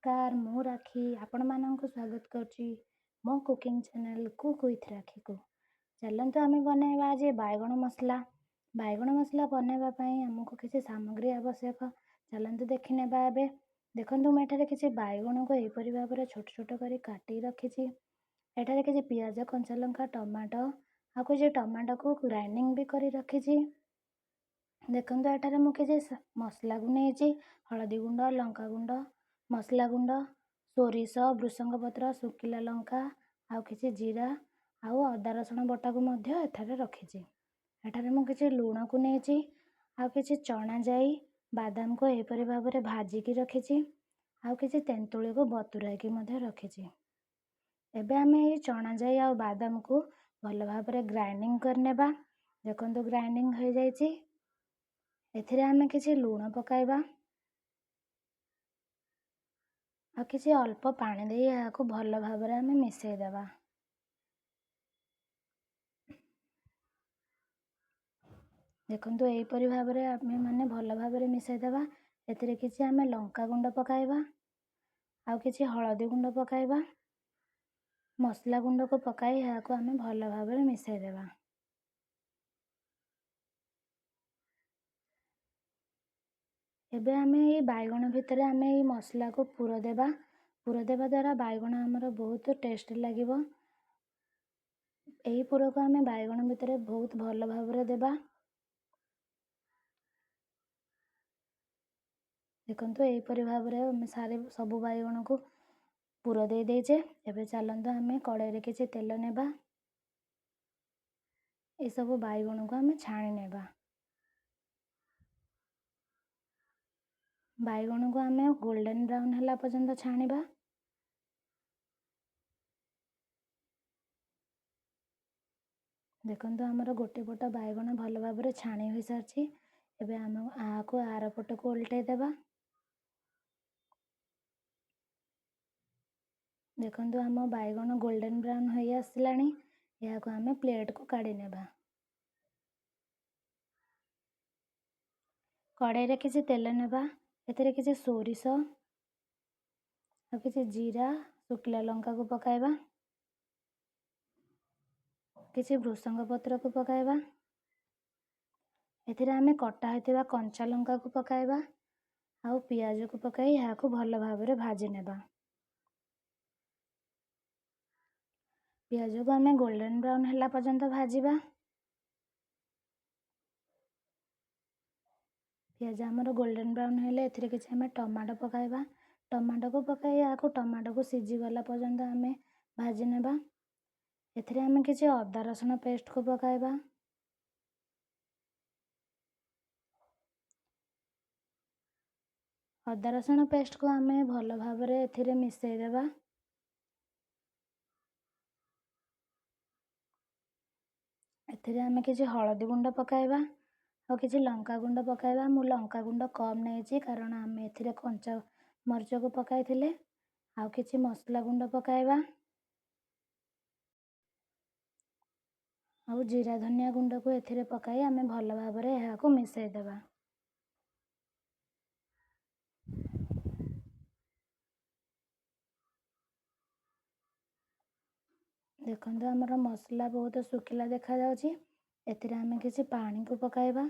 ନମସ୍କାର, ମୁଁ ରାକ୍ଷୀ ଆପଣମାନଙ୍କୁ ସ୍ୱାଗତ କରୁଛି ମୋ କୁକିଂ ଚ୍ୟାନେଲ୍ କୁକ୍ ୱିଥ୍ ରାକ୍ଷୀକୁ। ଚାଲନ୍ତୁ ଆମେ ବନାଇବା ଆଜି ବାଇଗଣ ମସଲା। ବାଇଗଣ ମସଲା ବନାଇବା ପାଇଁ ଆମକୁ କିଛି ସାମଗ୍ରୀ ଆବଶ୍ୟକ। ଚାଲନ୍ତୁ ଦେଖିନେବା ଏବେ। ଦେଖନ୍ତୁ, ମୁଁ ଏଠାରେ କିଛି ବାଇଗଣକୁ ଏହିପରି ଭାବରେ ଛୋଟ ଛୋଟ କରି କାଟି ରଖିଛି। ଏଠାରେ କିଛି ପିଆଜ, କଞ୍ଚା ଲଙ୍କା, ଟମାଟୋ ଆଉ କିଛି ଟମାଟୋକୁ ଗ୍ରାଇଣ୍ଡିଙ୍ଗ ବି କରି ରଖିଛି। ଦେଖନ୍ତୁ, ଏଠାରେ ମୁଁ କିଛି ମସଲାକୁ ନେଇଛି: ହଳଦୀ ଗୁଣ୍ଡ, ଲଙ୍କା ଗୁଣ୍ଡ, ମସଲା ଗୁଣ୍ଡ, ସୋରିଷ, ଭୃସଙ୍ଗ ପତ୍ର, ଶୁଖିଲା ଲଙ୍କା ଆଉ କିଛି ଜିରା ଆଉ ଅଦା ରସୁଣ ବଟାକୁ ମଧ୍ୟ ଏଠାରେ ରଖିଛି। ଏଠାରେ ମୁଁ କିଛି ଲୁଣକୁ ନେଇଛି ଆଉ କିଛି ଚଣା ଜାଇ, ବାଦାମକୁ ଏହିପରି ଭାବରେ ଭାଜିକି ରଖିଛି ଆଉ କିଛି ତେନ୍ତୁଳିକୁ ବତୁରାଇକି ମଧ୍ୟ ରଖିଛି। ଏବେ ଆମେ ଏଇ ଚଣା ଜାଇ ଆଉ ବାଦାମକୁ ଭଲ ଭାବରେ ଗ୍ରାଇଣ୍ଡିଙ୍ଗ କରିନେବା। ଦେଖନ୍ତୁ, ଗ୍ରାଇଣ୍ଡିଙ୍ଗ ହୋଇଯାଇଛି। ଏଥିରେ ଆମେ କିଛି ଲୁଣ ପକାଇବା ଆଉ କିଛି ଅଳ୍ପ ପାଣି ଦେଇ ଏହାକୁ ଭଲ ଭାବରେ ଆମେ ମିଶାଇ ଦେବା। ଦେଖନ୍ତୁ, ଏହିପରି ଭାବରେ ଆମେ ମାନେ ଭଲ ଭାବରେ ମିଶାଇ ଦେବା। ଏଥିରେ କିଛି ଆମେ ଲଙ୍କା ଗୁଣ୍ଡ ପକାଇବା ଆଉ କିଛି ହଳଦୀ ଗୁଣ୍ଡ ପକାଇବା। ମସଲା ଗୁଣ୍ଡକୁ ପକାଇ ଏହାକୁ ଆମେ ଭଲ ଭାବରେ ମିଶାଇ ଦେବା। ଏବେ ଆମେ ଏଇ ବାଇଗଣ ଭିତରେ ଆମେ ଏଇ ମସଲାକୁ ପୁର ଦେବା। ପୁର ଦେବା ଦ୍ୱାରା ବାଇଗଣ ଆମର ବହୁତ ଟେଷ୍ଟ ଲାଗିବ। ଏହି ପୁରକୁ ଆମେ ବାଇଗଣ ଭିତରେ ବହୁତ ଭଲ ଭାବରେ ଦେବା। ଦେଖନ୍ତୁ, ଏହିପରି ଭାବରେ ଆମେ ସାରି ସବୁ ବାଇଗଣକୁ ପୁର ଦେଇ ଦେଇଛେ। ଏବେ ଚାଲନ୍ତୁ ଆମେ କଡ଼େଇରେ କିଛି ତେଲ ନେବା, ଏସବୁ ବାଇଗଣକୁ ଆମେ ଛାଣି ନେବା। ବାଇଗଣକୁ ଆମେ ଗୋଲ୍ଡେନ୍ ବ୍ରାଉନ୍ ହେଲା ପର୍ଯ୍ୟନ୍ତ ଛାଣିବା। ଦେଖନ୍ତୁ, ଆମର ଗୋଟେ ପଟ ବାଇଗଣ ଭଲ ଭାବରେ ଛାଣି ହୋଇସାରିଛି। ଏବେ ଆମେ ଏହାକୁ ଆର ପଟକୁ ଓଲଟାଇ ଦେବା। ଦେଖନ୍ତୁ, ଆମ ବାଇଗଣ ଗୋଲ୍ଡେନ୍ ବ୍ରାଉନ୍ ହୋଇ ଆସିଲାଣି। ଏହାକୁ ଆମେ ପ୍ଲେଟ୍କୁ କାଢ଼ି ନେବା। କଡ଼େଇରେ କିଛି ତେଲ ନେବା। ଏଥିରେ କିଛି ସୋରିଷ ଆଉ କିଛି ଜିରା, ଶୁଖିଲା ଲଙ୍କାକୁ ପକାଇବା। କିଛି ଭୃସଙ୍ଗ ପତ୍ରକୁ ପକାଇବା। ଏଥିରେ ଆମେ କଟା ହୋଇଥିବା କଞ୍ଚା ଲଙ୍କାକୁ ପକାଇବା ଆଉ ପିଆଜକୁ ପକାଇ ଏହାକୁ ଭଲ ଭାବରେ ଭାଜି ନେବା। ପିଆଜକୁ ଆମେ ଗୋଲ୍ଡେନ୍ ବ୍ରାଉନ୍ ହେଲା ପର୍ଯ୍ୟନ୍ତ ଭାଜିବା। ପିଆଜ ଆମର ଗୋଲ୍ଡେନ୍ ବ୍ରାଉନ୍ ହେଲେ ଏଥିରେ କିଛି ଆମେ ଟମାଟୋ ପକାଇବା। ଟମାଟୋକୁ ପକାଇ ଏହାକୁ ଟମାଟୋକୁ ସିଝିଗଲା ପର୍ଯ୍ୟନ୍ତ ଆମେ ଭାଜି ନେବା। ଏଥିରେ ଆମେ କିଛି ଅଦା ରସୁଣ ପେଷ୍ଟକୁ ପକାଇବା। ଅଦା ରସୁଣ ପେଷ୍ଟକୁ ଆମେ ଭଲ ଭାବରେ ଏଥିରେ ମିଶାଇ ଦେବା। ଏଥିରେ ଆମେ କିଛି ହଳଦୀ ଗୁଣ୍ଡ ପକାଇବା ଆଉ କିଛି ଲଙ୍କା ଗୁଣ୍ଡ ପକାଇବା। ମୁଁ ଲଙ୍କା ଗୁଣ୍ଡ କମ୍ ନେଇଛି, କାରଣ ଆମେ ଏଥିରେ କଞ୍ଚା ମରିଚକୁ ପକାଇଥିଲେ। ଆଉ କିଛି ମସଲା ଗୁଣ୍ଡ ପକାଇବା ଆଉ ଜିରା ଧନିଆ ଗୁଣ୍ଡକୁ ଏଥିରେ ପକାଇ ଆମେ ଭଲ ଭାବରେ ଏହାକୁ ମିଶାଇ ଦେବା। ଦେଖନ୍ତୁ, ଆମର ମସଲା ବହୁତ ଶୁଖିଲା ଦେଖାଯାଉଛି। ଏଥିରେ ଆମେ କିଛି ପାଣିକୁ ପକାଇବା।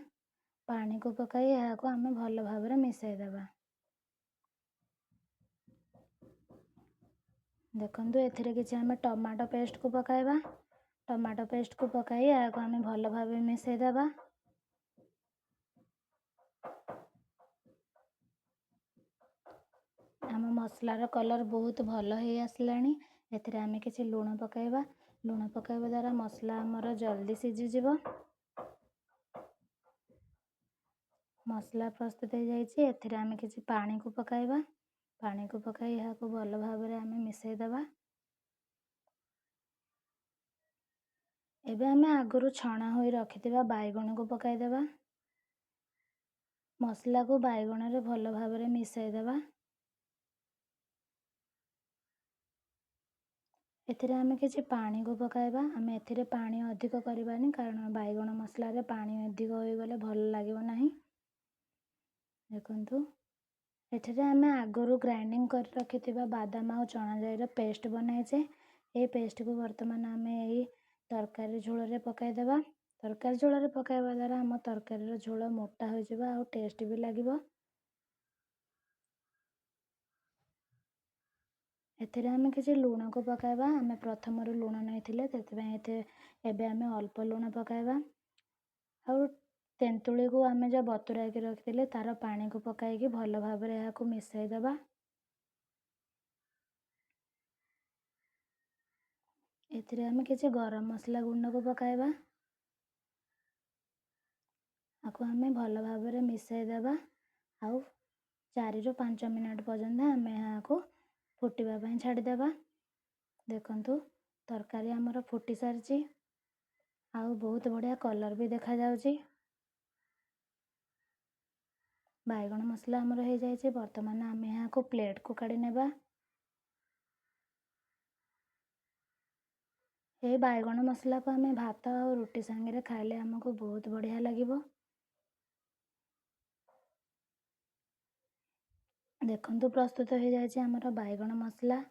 ପାଣିକୁ ପକାଇ ଏହାକୁ ଆମେ ଭଲ ଭାବରେ ମିଶାଇ ଦେବା। ଦେଖନ୍ତୁ, ଏଥିରେ କିଛି ଆମେ ଟମାଟୋ ପେଷ୍ଟକୁ ପକାଇବା। ଟମାଟୋ ପେଷ୍ଟକୁ ପକାଇ ଏହାକୁ ଆମେ ଭଲ ଭାବେ ମିଶାଇ ଦେବା। ଆମ ମସଲାର କଲର୍ ବହୁତ ଭଲ ହେଇ ଆସିଲାଣି। ଏଥିରେ ଆମେ କିଛି ଲୁଣ ପକାଇବା। ଲୁଣ ପକାଇବା ଦ୍ୱାରା ମସଲା ଆମର ଜଲ୍ଦି ସିଝିଯିବ। ମସଲା ପ୍ରସ୍ତୁତ ହେଇଯାଇଛି। ଏଥିରେ ଆମେ କିଛି ପାଣିକୁ ପକାଇବା। ପାଣିକୁ ପକାଇ ଏହାକୁ ଭଲ ଭାବରେ ଆମେ ମିଶାଇ ଦେବା। ଏବେ ଆମେ ଆଗରୁ ଛଣା ହୋଇ ରଖିଥିବା ବାଇଗଣକୁ ପକାଇଦେବା। ମସଲାକୁ ବାଇଗଣରେ ଭଲ ଭାବରେ ମିଶାଇ ଦେବା। ଏଥିରେ ଆମେ କିଛି ପାଣିକୁ ପକାଇବା। ଆମେ ଏଥିରେ ପାଣି ଅଧିକ କରିବାନି, କାରଣ ବାଇଗଣ ମସଲାରେ ପାଣି ଅଧିକ ହୋଇଗଲେ ଭଲ ଲାଗିବ ନାହିଁ। ଦେଖନ୍ତୁ, ଏଠାରେ ଆମେ ଆଗରୁ ଗ୍ରାଇଣ୍ଡିଙ୍ଗ କରି ରଖିଥିବା ବାଦାମ ଆଉ ଚଣା ଜାଇର ପେଷ୍ଟ ବନାଇଛେ। ଏହି ପେଷ୍ଟକୁ ବର୍ତ୍ତମାନ ଆମେ ଏଇ ତରକାରୀ ଝୋଳରେ ପକାଇଦେବା। ତରକାରୀ ଝୋଳରେ ପକାଇବା ଦ୍ୱାରା ଆମ ତରକାରୀର ଝୋଳ ମୋଟା ହୋଇଯିବ ଆଉ ଟେଷ୍ଟ ବି ଲାଗିବ। ଏଥିରେ ଆମେ କିଛି ଲୁଣକୁ ପକାଇବା। ଆମେ ପ୍ରଥମରୁ ଲୁଣ ନେଇଥିଲେ, ସେଥିପାଇଁ ଏଥିରେ ଏବେ ଆମେ ଅଳ୍ପ ଲୁଣ ପକାଇବା। ଆଉ ତେନ୍ତୁଳିକୁ ଆମେ ଯେଉଁ ବତୁରାଇକି ରଖିଥିଲେ, ତା'ର ପାଣିକୁ ପକାଇକି ଭଲ ଭାବରେ ଏହାକୁ ମିଶାଇ ଦେବା। ଏଥିରେ ଆମେ କିଛି ଗରମ ମସଲା ଗୁଣ୍ଡକୁ ପକାଇବା। ଆକୁ ଆମେ ଭଲ ଭାବରେ ମିଶାଇ ଦେବା ଆଉ 4ରୁ 5 ମିନିଟ୍ ପର୍ଯ୍ୟନ୍ତ ଆମେ ଏହାକୁ ଫୁଟିବା ପାଇଁ ଛାଡ଼ିଦେବା। ଦେଖନ୍ତୁ, ତରକାରୀ ଆମର ଫୁଟି ସାରିଛି ଆଉ ବହୁତ ବଢ଼ିଆ କଲର୍ ବି ଦେଖାଯାଉଛି। ବାଇଗଣ ମସଲା ଆମର ହେଇଯାଇଛି। ବର୍ତ୍ତମାନ ଆମେ ଏହାକୁ ପ୍ଲେଟ୍କୁ କାଢ଼ି ନେବା। ଏହି ବାଇଗଣ ମସଲାକୁ ଆମେ ଭାତ ଆଉ ରୁଟି ସାଙ୍ଗରେ ଖାଇଲେ ଆମକୁ ବହୁତ ବଢ଼ିଆ ଲାଗିବ। ଦେଖନ୍ତୁ, ପ୍ରସ୍ତୁତ ହେଇଯାଇଛି ଆମର ବାଇଗଣ ମସଲା।